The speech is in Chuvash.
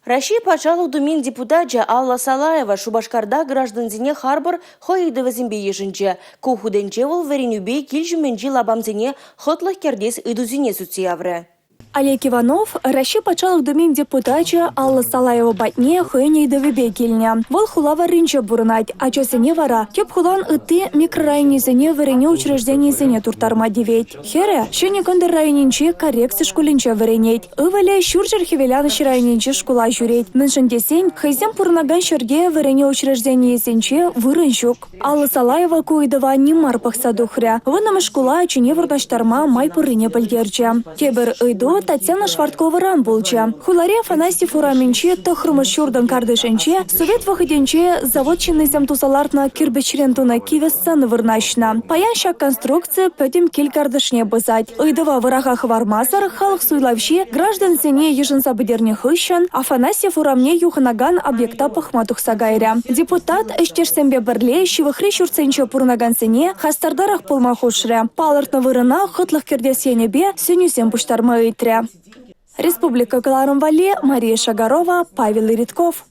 Раҫҫей Патшалӑх Думин депутачӗ Алла Салаева Шупашкарта граждансене харпӑр хӑй ыйтӑвӗсемпе йышӑнчӗ. Ку хутӗнче вӑл вӗренӳпе кил ҫумӗнчи лапамсене хӑтлӑх кӗртес ыйтусене сӳтсе яврӗ. Олег Иванов Раҫҫей Патшалӑх Думин депутачӗ Алла Салаева патне хӑйӗн ыйтӑвӗпе килнӗ. Вӑл хула варринче пурӑнать, ачасене вара тӗп хулан ытти микрорайонӗсене вӗренӳ учрежденийӗсене турттарма тивет. Хӗрӗ Ҫӗнӗ Кӑнтӑр районӗнчи коррекци шкулӗнче вӗренет. Ывӑлӗ Ҫурҫӗр Хӗвеланӑҫ районӗнчи шкула ҫӳрет. Мӗншӗн тесен хӑйсем пурӑнакан ҫӗрте вӗренӳ учрежденийӗсенче вырӑн ҫук. Алла Салаева ку ыйтӑва ним мар пӑхса тухрӗ. Вуннӑмӗш шкула ачине вырнаҫтарма май пуррине пӗлтерчӗ. Тепӗр ыйту Татьяна Швартковӑран пулчӗ. Хулари Афанасьев урамӗнчи тӑххӑрмӗш ҫуртӑн картишӗнче совет вӑхӑтӗнче завод ҫыннисем туса лартнӑ кирпӗчрен тунӑ кивӗ сцена вырнаҫнӑ. Паян ҫак конструкци пӗтӗм кил картишне пӑсать. Ыйтӑва вӑраха хӑвармасӑр халӑх суйлавҫи граждансене йышӑнса пӗтернӗ хыҫҫӑн Афанасьев урамне юхӑнакан объекта пӑхма тухса кайрӗ. Депутат ӗҫтешсемпе пӗрле ҫывӑхри ҫуртсенче пурӑнакансене хастартарах пулма хушрӗ. Палӑртнӑ вырӑна хӑтлӑх кӗртес енӗпе сӗнӳсем пуҫтарма ыйтрӗ. Республика кӑларӑм валли Мария Шагарова, Павел Иритков.